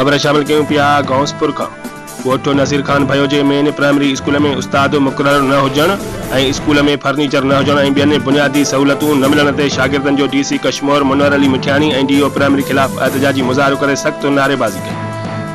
خبر شامل ڪيون پيا غوثپور کان ڳوٺ نصير خان ڀيو جي مين پرائمري اسڪول ۾ استاد مقرر نه هجڻ ۽ اسڪول ۾ فرنيچر نه هجڻ ۽ ٻين بنيادي سهولتون نه ملڻ تي شاگردن جو D C Kashmore Munawar Ali Mithiani ۽ D O primary خلاف احتجاجي مظاهرو ڪري سخت نعريبازي ڪئي.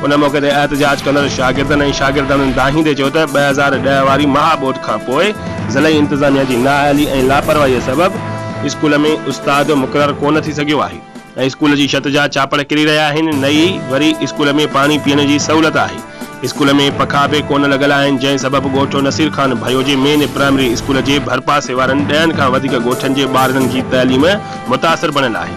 ان موقعي تي احتجاج ڪندڙ شاگردن ۽ شاگرداڻين دانهيندي چيو ته 2010 واري مها ٻوڏ کانپوء ضلعي انتظاميا جي نااهلي ۽ لاپرواهي سبب اسڪول ۾ استاد مقرر ڪونه ٿي سگهيو آهي ۽ اسڪول جي ڇت جا چاپڙ ڪري رهيا آهن نه ئي وري اسڪول ۾ پاڻي پيئڻ جي سهولت آهي. اسڪول ۾ پکا به ڪونه لڳل آهن جنهن سبب ڳوٺ نصير خان ڀيو جي مين پرائمري اسڪول جي ڀرپاسي وارن ڏهن کان وڌيڪ ڳوٺن جي ٻارڙن جي تعليم متاثر بڻيل آهي.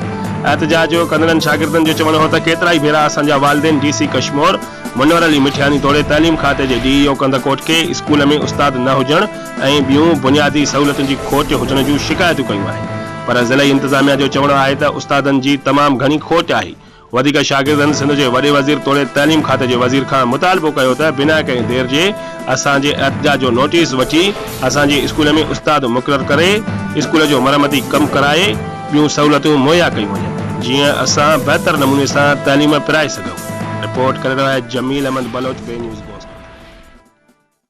احتجاج ڪندڙن شاگردن جو چوڻ هو ته ڪيترائي ڀيرا اسان جا والدين ڊي سي ڪشمور منور علي مٺياني توڙي تعليم کاتي جي ڊي اي او ڪنڌڪوٽ کي اسڪول ۾ استاد نه هجڻ ۽ ٻيون بنيادي سهولتن جي کوٽ هجڻ جون شڪايتون ڪيون آهن پر ضلعي انتظاميا جو چوڻ آهي ته استادن جي تمام گهڻي کوٽ آهي وڌيڪ شاگردن سنڌ جي وڏي وزير توڙي تعليم کاتي جي وزير کان مطالبو ڪيو ته بنا ڪنهن دير جي اسان جي احتجاج جو نوٽيس وٺي اسان جي اسڪول ۾ استاد مقرر ڪري اسڪول جو مرمتي ڪم ڪرائي ٻيون سهولتون مهيا ڪيون وڃن جيئن اسان بهتر نموني سان تعليم پرائي سگهون. رپورٽ ڪري رهيو آهي جميل احمد بلوچ بي نيوز.